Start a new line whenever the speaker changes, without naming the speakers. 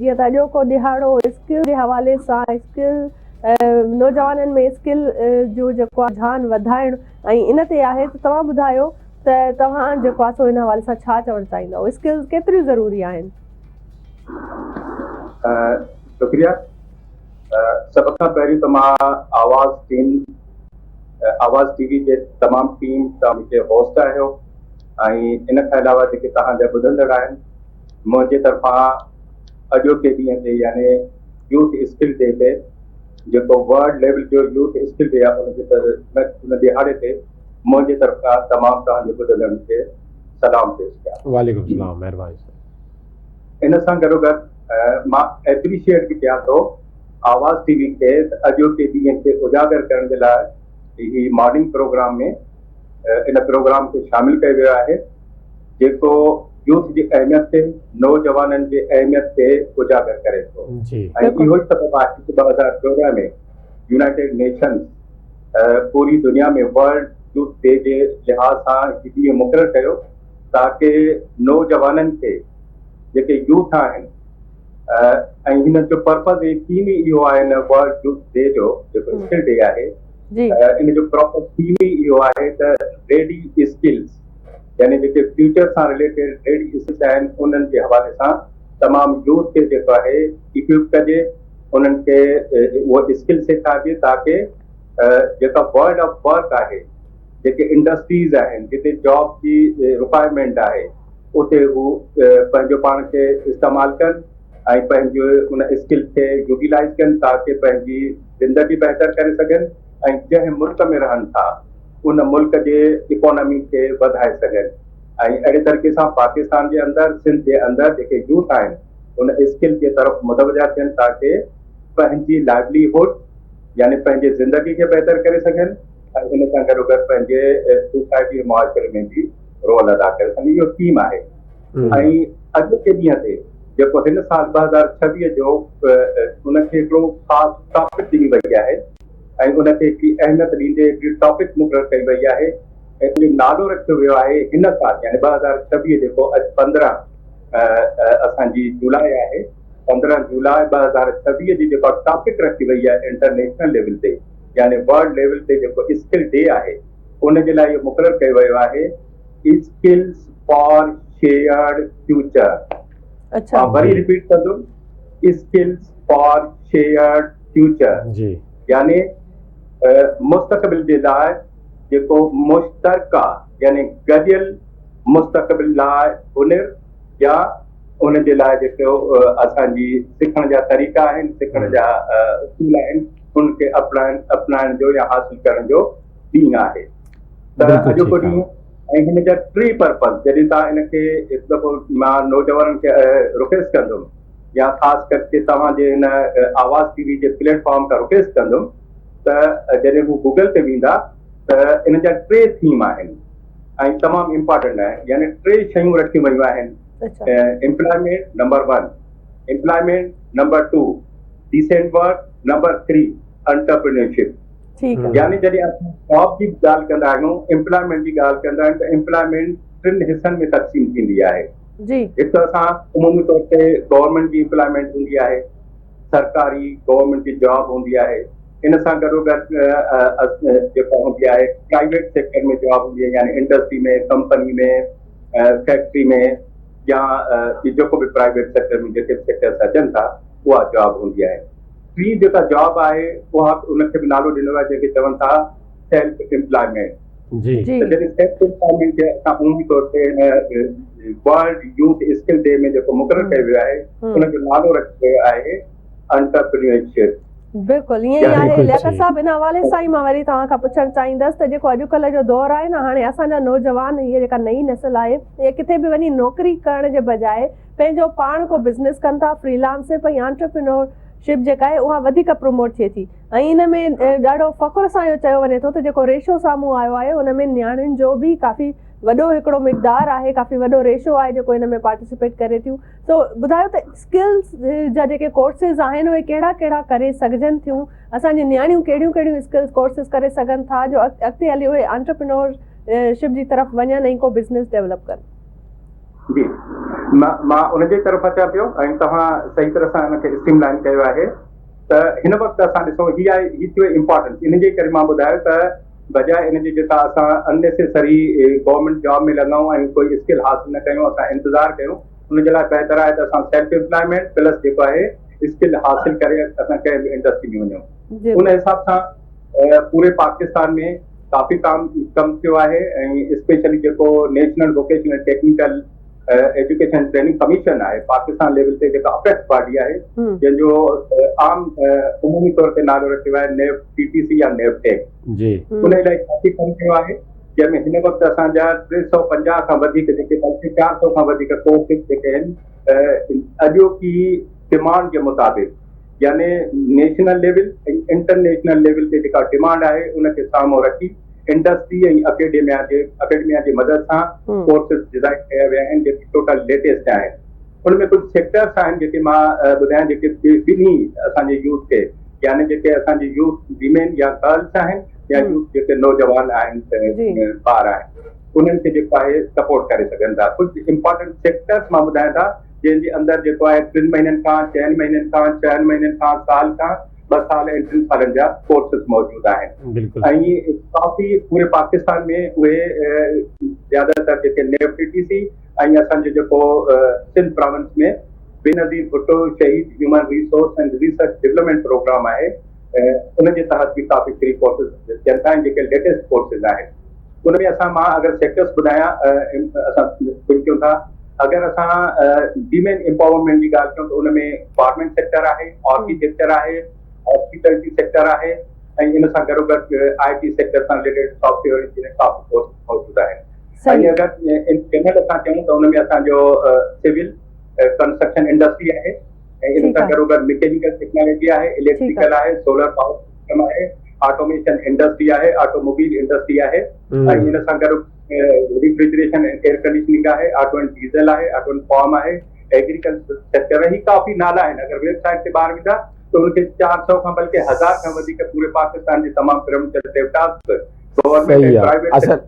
جيئن ته اڄوڪو ڏهاڙو اسڪل جي حوالي سان اسڪل نوجوانن ۾ اسڪل جو جيڪو آهي رجحان وڌائڻ ۽ ان تي آهي ته توهان ٻڌايو ته توهان جيڪو آهي سو ان حوالي سان ڇا چوڻ چاهيندؤ اسڪلز ڪيتريون ضروري آهن؟
شڪريا سڀ کان پهريون ته مان آواز ٽيم آواز ٽي وي جي تمام ٽيم توهان جيڪي هوسٽ آهيو ۽ ان کان علاوه جيڪي توهان جا ٻڌندڙ آهن منهنجي طرفان اڄوڪي ڏينهن تي يعني يوٿ اسڪل ڊي تي جيڪو ورلڊ ليول جو يوٿ اسڪل ڊي آهي ان جي ان ڏهاڙي تي منهنجي طرف کان تمام توهان جي ٻڌندڙن کي سلام پيش ڪيان ٿو.
وعليڪم السلام مهرباني سر.
ان سان گڏوگڏ مان ايپريشيئيٽ به ڪيان ٿو آواز ٽي وي کي ته اڄوڪي ڏينهن کي اجاگر ڪرڻ جي لاء هي مارننگ پروگرام ۾ ان پروگرام کي شامل ڪيو ويو آهي. جيڪو يوٿ جي اهميت کي، نوجوانن جي اهميت کي اجاگر ڪري ٿو ۽ اهو ئي سبب آهي ته 2014 ۾ يونائيٽيڊ نيشنز پوري دنيا ۾ ورلڊ يوٿ ڊي جي لحاظ سان هي ڏينهن مقرر ڪيو تاڪه نوجوانن کي جيڪي يوٿ آهن ۽ هن جو پرپز ۽ ٿيم ئي اهو آهي هن ورلڊ يوٿ ڊي جو جيڪو اسڪل ڊي آهي ان جو پراپر ٿيم ئي اهو آهي ته ريڊي اسڪلز يعني جيڪي فيوچر سان رليٽيڊ ريڊي اسڪلز آهن انهن جي حوالي سان تمام يوٿ کي جيڪو آهي اڪوپ ڪجي انهن کي اهو اسڪل سيکارجي تاڪه جيڪا ورلڊ آف ورڪ آهي جيڪي انڊسٽريز آهن جتي جاب جي رڪوائرمينٽ آهي اتي هو پنهنجو پاڻ کي استعمال ڪن ۽ پنهنجي ان اسڪل کي يوٽيلائز ڪن تاڪه پنهنجي زندگي بهتر ڪري سگهن ۽ جنهن ملڪ ۾ رهن ٿا ان ملڪ جي اڪانومي کي وڌائي سگهن ۽ اهڙي طريقي سان پاڪستان جي اندر سنڌ جي اندر جيڪي يوٿ آهن ان اسڪل جي طرف متوجه ٿين تاڪه پنهنجي لائيولي هوڊ يعني پنهنجي زندگي کي بهتر ڪري سگهن ۽ ان سان گڏوگڏ پنهنجي سوسائٽي ۽ معاشري ۾ به رول ادا ڪري سگهن اهو ٿيم آهي ۽ اڄوڪي ڏينهن تي جيڪو هن سال 2026 جو ان کي هڪڙو خاص ٽاپڪ ڏني وئي آهي ۽ ان کي هڪڙي اهميت ڏيندي هڪڙي ٽاپڪ مقرر ڪئي وئي آهي ۽ ان جو نالو رکيو ويو آهي هن سال يعني 2026 جيڪو اڄ 15 اسان جي جولاء آهي 15 جولاء 2026 جي جيڪا ٽاپڪ رکي وئي آهي انٽرنيشنل ليول تي يعني ورلڊ ليول تي جيڪو اسڪل ڊي آهي ان جي لاء اهو مقرر ڪيو ويو آهي اسڪلز فار شيئرڊ فيوچر. مان وري رپيٽ ڪندم اسڪلز فار شيئرڊ فيوچر يعني مستقبل جي لاء جيڪو مشترڪه يعني گڏيل مستقبل لاء هنر يا ان جي لاء جيڪو اسان جي سکڻ جا طريقا آهن سکڻ جا اصول آهن ان کي اپنائڻ اپنائڻ جو يا حاصل ڪرڻ جو ڏينهن آهي ته اڄوڪو ڏينهن ۽ هن جا ٽي پرپز جڏهن تان ان کي هڪ دفعو مان نوجوانن کي رڪويسٽ ڪندم يا خاص ڪرڪي توهان جي هن آواز ٽي وي جي پليٽ فارم تان رڪويسٽ ڪندم ته جڏهن هو گوگل تي ويندا ته ان جا ٽي ٿيم آهن ۽ تمام امپارٽنٽ آهن يعني ٽي شيون رکيون ويون آهن employment number one employment number two decent work number three entrepreneurship يعني جڏهن اسان جاب جي ڳالهه ڪندا آهيون امپلائمينٽ جي ڳالهه ڪندا آهيون ته امپلائمينٽ ٽن حصن ۾ تقسيم ٿيندي آهي هڪ ته اسان عمومي طور تي گورنمينٽ جي امپلائمينٽ هوندي آهي سرڪاري گورنمينٽ جي جاب هوندي آهي ان سان گڏو گڏ جيڪا هوندي آهي پرائيويٽ سيڪٽر ۾ جاب هوندي آهي يعني انڊسٽري ۾ ڪمپني ۾ فيڪٽري ۾ يا جيڪو به پرائيويٽ سيڪٽر ۾ جيڪي به سيڪٽرس اچن ٿا اها جاب هوندي آهي ٽين جيڪا جاب آهي اها ان کي به نالو ڏنو ويو آهي جنهن کي چون ٿا سيلف امپلائمينٽ ته جڏهن سيلف امپلائمينٽ کي اسان عمومي طور تي هن ورلڊ يوٿ اسڪل ڊي ۾ جيڪو مقرر ڪيو ويو آهي ان جو نالو رکيو ويو آهي انٽرپرينيورشپ.
بلڪل ائين ئي آهي لياقت صاحب ان حوالي سان ئي مان وري توهان کان پڇڻ چاهيندس ته جيڪو اڄڪلهه جو دور آهي نه هاڻي اسان جا نوجوان هيء جيڪا نئين نسل آهي اها ڪٿي به وڃي نوڪري ڪرڻ جي بجاء پنهنجو پاڻ ڪو بزنس ڪن ٿا فري لانسپ ۽ آنٽرپرينور شپ جيڪا آهي اها وڌيڪ پروموٽ ٿئي ٿي ۽ ان ۾ ڏاڍو فخر سان اهو چيو وڃي ٿو ته جيڪو ريشو سامهون آيو آهي ان ۾ نياڻين جو به ڪافي وڏو هڪڙو مقدار آهي ڪافي وڏو ريشو آهي جيڪو ان ۾ پارٽيسپيٽ ڪري ٿيون سو ٻڌايو ته اسڪلز جا جيڪي ڪورسز آهن اهي ڪهڙا ڪهڙا ڪري سگهجن ٿيون اسان جي نياڻيون ڪهڙيون ڪهڙيون اسڪلز ڪورسز ڪري سگهن ٿا جو اڳتي هلي اهي آنٽرپرينور شپ جي طرف وڃن ۽ ڪو بزنس ڊيولپ ڪن.
جي مان ان جي طرف اچان پيو ۽ توهان صحيح طرح سان ان کي اسٽريم لائن ڪيو آهي ته هن وقت اسان ڏسون هي آهي هي ٿيو امپارٽنس ان جي ڪري مان ٻڌايو ته بجاء ان جي جيڪا اسان اننيسيسري گورنمينٽ جاب ۾ لڳون ۽ ڪوئي اسڪل حاصل نه ڪيون اسان انتظار ڪيون ان جي لاء بهتر آهي ته اسان سيلف امپلائمينٽ پلس جيڪو آهي اسڪل حاصل ڪري اسان ڪنهن به انڊسٽري ۾ وڃون ان حساب سان پوري پاڪستان ۾ ڪافي ڪام ڪم ٿيو آهي ۽ اسپيشلي جيڪو national vocational technical education training commission آهي پاڪستان ليول تي جيڪا اپيڪس باڊي آهي جنهن جو عام عمومي طور تي نالو رکيو آهي نيف ٽي ٽي سي يا نيف ٽيڪ
جي
ان لاء ڪافي ڪم ٿيو آهي جنهن ۾ هن وقت اسان جا 350 کان وڌيڪ جيڪي بلڪه 400 کان وڌيڪ ڪورسز جيڪي آهن اڄوڪي ڊمانڊ جي مطابق يعني نيشنل ليول ۽ انٽرنيشنل ليول تي جيڪا ڊمانڊ آهي ان کي سامهون رکي انڊسٽري ۽ اڪيڊميا جي اڪيڊميا جي مدد سان ڪورسز ڊزائن ڪيا ويا آهن جيڪي ٽوٽل ليٽيسٽ آهن ان ۾ ڪجهه سيڪٽرس آهن جيڪي مان ٻڌايان جيڪي ٻنهي اسان جي يوٿ کي يعني جيڪي اسان جي يوٿ ويمين يا گرلس آهن يا يوٿ جيڪي نوجوان آهن ٻار آهن انهن کي جيڪو آهي سپورٽ ڪري سگهن ٿا ڪجهه امپارٽنٽ سيڪٽرس مان ٻڌايان ٿا جنهن جي اندر جيڪو آهي ٽن مهينن کان چئن مهينن کان ڇهن مهينن کان سال کان ٻه سال ۽ ٽن سالن جا ڪورسز موجود آهن ۽ ڪافي پوري پاڪستان ۾ اهي زياده تر جيڪي نيف ٽي ٽي سي ۽ اسان جو جيڪو Sindh province ۾ Benazir Bhutto Shaheed human resource and research development programme آهي ان جي تحت به ڪافي فري ڪورسز ٿين ٿا ۽ جيڪي ليٽيسٽ ڪورسز آهن ان ۾ اسان مان اگر سيڪٽرس ٻڌايان اسان ڪجهه ڪيون ٿا اگر اسان ويمين امپاورمينٽ جي ڳالهه ڪيون ته ان ۾ گارمينٽ سيڪٽر آهي آرڪيٽيڪچر آهي هاسپيٽلٽي سيڪٽر آهي ۽ ان سان گڏو گڏ آء ٽي سيڪٽر سان رليٽيڊ سافٽ ويئر انجنيئرنگ ڪافي ڪورس موجود آهن ۽ اگر ان جنرل اسان چئون ته ان ۾ اسان جو سول ڪنسٽرڪشن انڊسٽري آهي ۽ ان سان گڏو گڏ مڪينيڪل ٽيڪنالاجي آهي اليڪٽريڪل آهي سولر پاور سسٽم آهي آٽوميشن انڊسٽري آهي آٽوموبيل انڊسٽري آهي ۽ ان سان گڏ ريفريجريشن ۽ ايئر ڪنڊيشننگ آهي آٽو اينڊ ڊيزل آهي آٽو اينڊ فارم آهي ايگريڪلچر سيڪٽر هي ڪافي نالا آهن اگر ويب سائيٽ تي ٻار ويندا ته ان کي 400 کان بلڪه 1000 کان وڌيڪ پوري پاڪستان جي تمام پرمچل ڊيوٽاز گورنمينٽ ۽ پرائيويٽ
اصل.